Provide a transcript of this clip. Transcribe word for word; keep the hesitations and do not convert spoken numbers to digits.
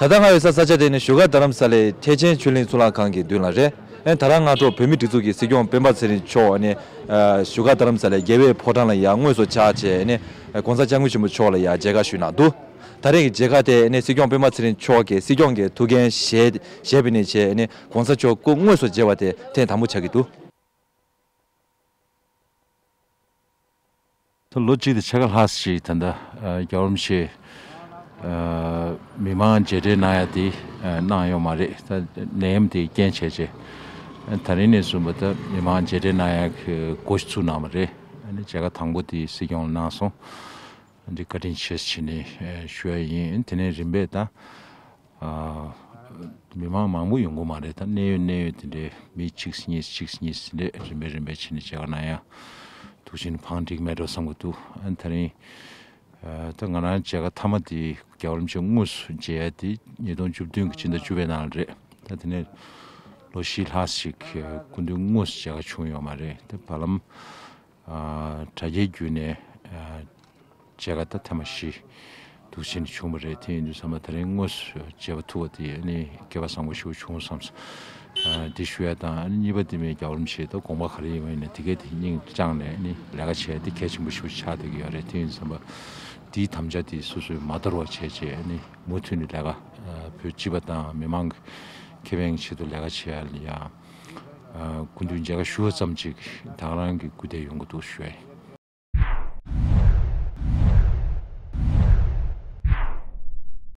ད་ལྟ་ང་ཡོད་ས་ས་ཆ་དེ་ནི་བཞུགས་སྒར་རྡ་རམ་ས་ལའི་ཐེག་ཆེན་ཆོས་གླིང་གཙུག་ལག་ཁང་གི་མདུན་ལ་རེད། ཨེ་ད་རང་སྔ་དྲོ་བོད་མིའི་སྒྲིག་འཛུགས་ཀྱི་སྲིད་སྐྱོང་སྤེན་པ་ཚེ་རིང་མཆོག་ནི་བཞུགས་སྒར་རྡ་རམ་ས་ལའི་རྒྱལ་བའི་ཕོ་བྲང་ལ་ཡར་དངོས་སུ་ཕྱག་བྱས་ནི་༸གོང་ས་༸སྐྱབས་མགོན་ཆེན་པོ་མཆོག་ལ་ཡར་མཇལ་ཁ་ཞུས་གནང་འདུག་ད་རེས་ཀྱི་མཇལ་ཁ་དེ་ནི་སྲིད་སྐྱོང་སྤེན་པ་ཚེ་རིང་མཆོག་གིས་སྲིད་སྐྱོང་གི་ཐུགས་འགན་བཞེས་བཞེས་པ་ནས་བྱས་ནི་༸གོང་ས་མཆོག་སྐུ་དངོས་སུ་མཇལ་བ་དེ་ཐེངས་དང་པོ་ཆགས་ཀྱི་འདུག་ད་ལོ་གཅིག་དང་ཕྱེད་ཀ་ལྷག་ཅིག་ད་ལྟ་ཨ་རྒྱལ་བ་རིན་པོ་ཆེ་ཨ་མི་མང་མཇལ་འཕྲད་གནང་ཡ་དེ་ཨ་གནང་ཡོད་མ་རེད། ད་ནད་ཡམས་དེ་རྐྱེན་བྱས་རྗེས་ཨ་ད་རིང་ནས་བཟུང་བ་ད་མི་མང་མཇལ་འཕྲད་གནང་ཡ་གི་འགོ་ཞིག་ཚུགས་གནང་བ་རེད། ཨ་ནི་མཇལ་ཁ་དང་པོ་དེ་སྲིད་སྐྱོང་ལ་གནང་སོང་། འདི་བཀའ་དྲིན་ཆེ་ཟེར་ནས་ཞུ་ཡ་ཡིན། དེ་ནས་རིམ་པས་ད་ཨ་མི་མང་མང་པོ་ཡོང་གི་མ་རེད། ད་གནད་ཡོད་གནད་ཡོད་དེ་འདྲའི་མི་གཅིག་གཉིས་གཅིག་གཉིས་དེ་འདྲས་རིམ་པས་རིམ་པས་བྱས་ནས་མཇལ་ཁ་གནང་ཡ་ཐུགས་ཆེན་ཕངས་འགྲིག་མེད་འགྲོ་བསམ་གི་འདུག་ཨ་ནི་ད་རིང་ཨ་ད་ང་རང་མཇལ་ཁ་མཐའ་མ་དེ་རྒྱལ་བ་རིན་པོ་ཆེ་དངོས་སུ་མཇལ་ཡ་དེ་ཉིས་སྟོང་བཅུ་བདུན་གྱི་ཕྱི་ཟླ་བཅུ་པའི་ནང་ལ་རེད། ད་དེ་ནས་ལོ་བཞི་ལྷག་ཞིག་སྐུ་མདུན་དངོས་སུ་མཇལ་ཁ་བྱུང་ཡོད་མ་རེད། ད་བར་ལམ་ཨ་དྲ་རྒྱའི་བརྒྱུད་ནས་ཨ་མཇལ་ཁ་ད་ཐེངས་མ་བཞི་འདུག་ཕྱིན་བྱུང་བ་རེད། དེ་ཡིན་དུས་ཙམ་པ་ད་རིང་དངོས་སུ་མཇལ་བ་ཐུབ་པ་དེ་ནི་སྐལ་བ་བཟང་པོ་ཞིག་བྱུང་བསམ་སོང་། ཨ་འདི་ཞུ་ཡ་དང་ཨ་ནི་གཉིས་པ་དེ་མིན་རྒྱལ་བ་རིན་པོ་ཆེ་ད་དགོངས་པ་ག་རེ་ཡིན་པ་ཡིན་ན་དེ་གས་དེ་སྙིང་བཅངས་ནས་ནི་ལས་ཀ་བྱས་ཏེ་གལ་ཆེན་པོ་ཞིག་ཆགས་བསྡད་ཀྱི་ཡོད་རེད། དེ་ཡིན་དུས་ཙམ་པ་འདིའི་དམ་བཅའ་དེ་སོ་སོས་མ་དོར་བ་བྱས་བྱས་ནི་མུ་མཐུད་ནས་ལས་ཀ་བོད་སྤྱི་པ་དང་མི་མང་གི་ཁེ་ཕན་གྱི་ཆེད་དུ་ལས་ཀ་བྱེད་ཡ་ལ་ཡ་སྐུ་མདུན་མཇལ་ཁ་ཞུ་བ་ཙམ་ཅིག་ད་ག་རང་གི་སྐུ་ཚེ་ཡོང་གི་འདུག་ཞུ་ཡ་ཡིན།